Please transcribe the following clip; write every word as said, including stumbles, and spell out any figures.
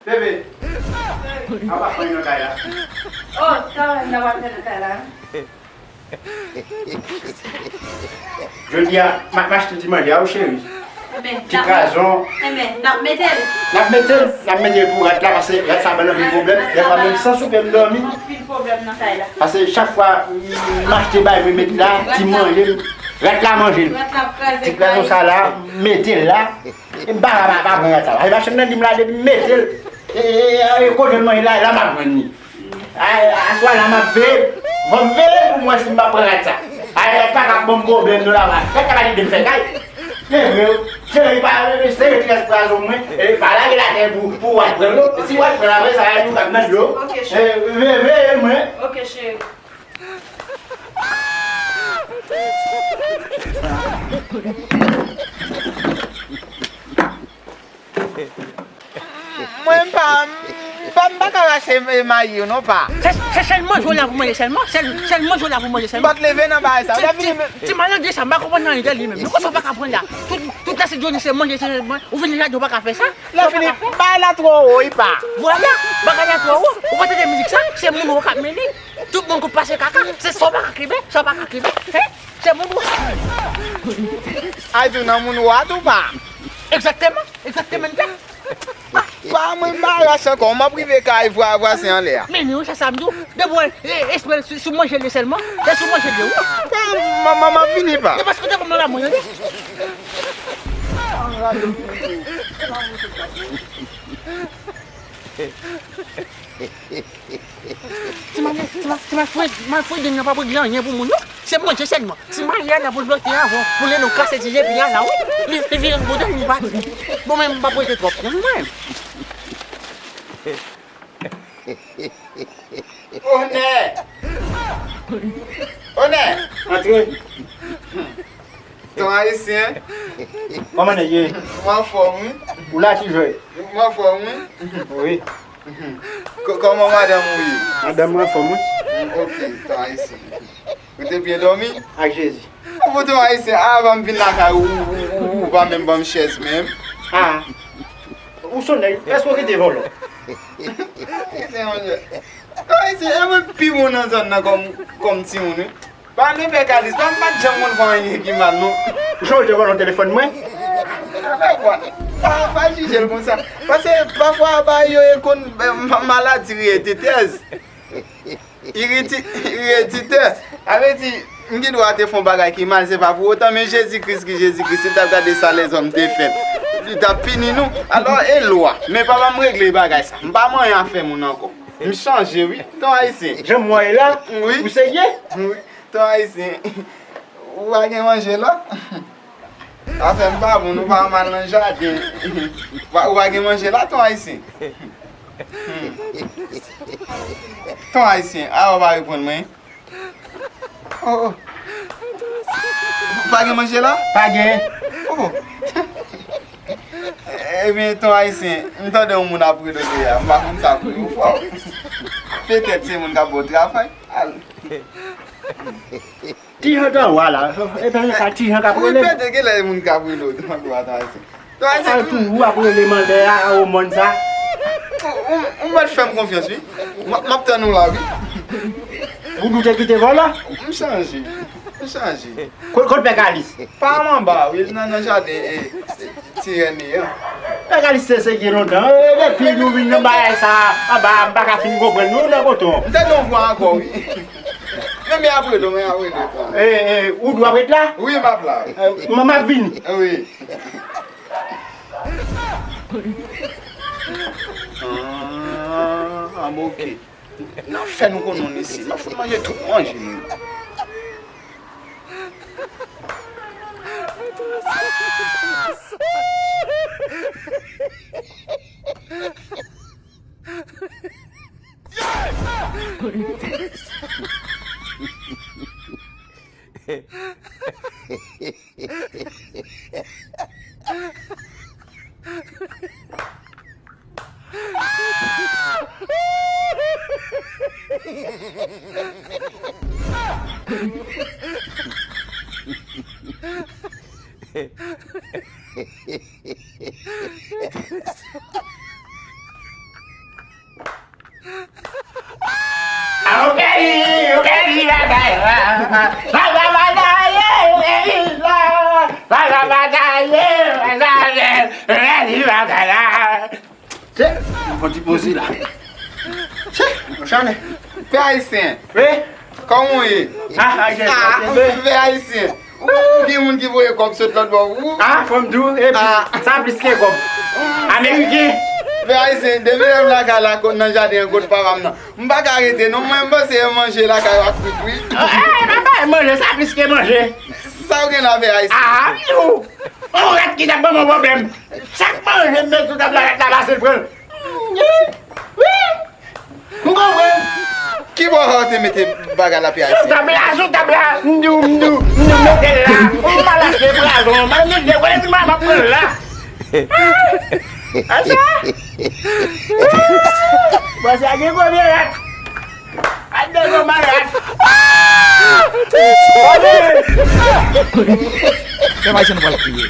Bebe, apa fè nan kay la? Oh, sa wè, nan wè nan kay la. Jodi a, m ap achte ti manje a, wi, cheri. Ti krazon. Enben, n ap mete l. N ap mete l, n ap mete l pou rat la, paske rat sa ban anpil pwoblèm. Dèfwa menm san soupe m dòmi. Anpil pwoblèm nan kay la. Paske chak fwa m achte bagay pou m met la, ti manje, rat la manje l. Ti krazon sa la, m mete l la. E m pa ka pa, pa pran rat sa. E machann nan di m la depi m mete l, e, e, e, e kote l manje la, la m ap jwenn li. A, aswè la m ap veye. Fò m veye pou m wè si m pa pran rat sa. A, rat pa ka ban m pwoblèm non la. Rat la pa kite m fè kay. Se vre wi. Se vre, pa, se vre, ti krazon mwen. E pa lage l atè pou, pou w al pran l non. Si w al pran l apre sa, nou k ap nan dlo. Ok, cheri. E, veye, veye mwen. Ok, cheri. Mwen m pa, m pa, m pa ka rache mayi w non, pa. Se, se sèl manje w la pou manje sèlman? Sèl, sèl manje w la pou manje sèlman? M pa t leve nan bagay sa. Ti, ti, ti malandren sa, m pa konprann anyen de li menm. Nou konsa w pa ka pran la. Tout, tout la se Johnny, se manje, se manje. Ou vin jade, ou pa ka fè sa. Lè fini, bagay la twò wo, wi pa. Vwala, bagay la twò wo. Ou pa tande mizik sa? Se moun w ap mennen. Tout moun k ap pase kaka, se sa w pa ka kenbe, sa w pa ka kenbe. Hein? Se moun w ap. Ay, tou nan moun w a tou pa. Egzakteman, egzakteman, nèg. Pa mwen, m pa rache ankò, m ap rive kay vwa, vwazen anlè a. Men, men, wi, se sa m di w. Depi w, e, espre sou, sou manje li sèlman, se sou manje li, wi. Pa, m, m, m ap vini pa. E paske w te ban m nan la mwen, tande. Ti malfrè, ti ma-, ti malfrè, ti malfrè, deng nan pa pou di anyen pou moun, non. Se manje sèlman. Ti Mariana pou l bloke avan, pou lè nou kase ti jepi a la, wi. Li, li vire bouda, li pati. Bon, men m pa prete twòp, non, mwen. Onè! Onè! Antre. Ton ayisyen. Kòman nèg ye? M anfòm, wi. Ou la, ti jwè? M anfòm, wi. Wi. Ko-, kòman madanm ou ye? Madanm mwen anfòm, wi. Mm, ok, ton ayisyen. Ou te byen dòmi? Ak Jezi. Ou pou ton ayisyen, a, avan m vin lakay ou, ou, ou, ou, ou pa menm ban m chèz menm. A. Ou sonn nèg, èske w kite vòlò? Ayisyen, monchè. Ton ayisyen, e mwen pi bon nan zòn nan kòm, kòm timoun, wi. Pa men pè Kalis, pa m pa t janm konn fè anyen ki mal, non. Ou sonje w te vòlò telefòn mwen? Pa, pa jije l konsa. Paske pafwa, ba yo e konn, eh, ma-, maladi ereditè. Eredi-, ereditè. Sa vle di, m gen dwa te fè yon bagay ki mal, se pa pou otan, men Jezi Kris ki Jezi Kris, si l t ap gade sa lèzòm te fè, li t ap pini nou. Alò, e lwa. Men papa m regle bagay sa. M pa manyen afè moun ankò. M chanje, wi. Ton ayisyen. Jan m wè la, wi. Ou serye? Wi. Ton ayisyen, ou pa gen manje la? Afè m pa bon, nou pa mal nan jaden. Ou pa, ou pa gen manje la, ton ayisyen? Hmm. Ton ayisyen, a ou pa reponn mwen? Oh, oh. Pa gen manje la? Pa gen. Oh. Ebyen, ton ayisyen, m tande yon moun ap rele deya, m pa konn sa pou yo fè. Petèt se moun k ap ba w travay. Al. Ti Jan t anwo a la. E pa sa Ti Jan k ap rele m? Wi, petèt gen lè e moun k ap rele w, ton ayisyen. Sa tou ou ap rele m anlè a, a, o mòn sa. Ou, ou, ou mèt fè m konfyans, wi. M, m ap tann ou la, wi. Ou doute kite vòlò? M chanje. M chanje. Kot, kot Pè Kalis? Pa anba, wi, nan, nan jaden, e, e, ti rèn li an. Pè Kalis se, se gen lontan. E, depi nou vin nan bagay sa, anba, m pa ka fin konprann nou nan koton. M te nan vwa ankò, wi. Men, men apre do, men apre do. E, e, ou dwe ret la? Wi, m ap la. E, m, m ap vini. Wi. Ah, ah, bon, ok. Nan fè nou konn moun isi. M ap fout manje tout manje nou. Sa va bataye, sa va bataye, sa va bataye. Che, mwen fon ti poze la. Che, monchè, pè ayisyen. Wi. Kòman w ye? Ah, ah, ah, pè ayisyen. Ou gen moun ki voye kòb sot lòt bò pou ou? Ah, fò m di w, epi sa plis ke kòb. Ameriken. Pè ayisyen, depi lè m lakay la, nan jaden an kot papa m nan. M pa ka rete non, mwen m panse e manje lakay w ak frit wi. Eh, papa, e manje, sa plis ke manje. Sa w gen la, pè ayisyen? Ah, wi, ou. On rat ki t ap ban mwen pwoblèm. Chak manje m met sou tab la, rat la pase l pran l. Wi. M konprann. Ki bò w te mete bagay la, pè ayisyen? Sou tab la, sou tab la. M di w, m di w, m di w mete l la. M al achte pwazon. Mwen menm se wè m ap pran l la. Ah, sa? Bon, sa gen gwo vye rat. Al de gwo malad. Pèp ayisyen nou pral kriye.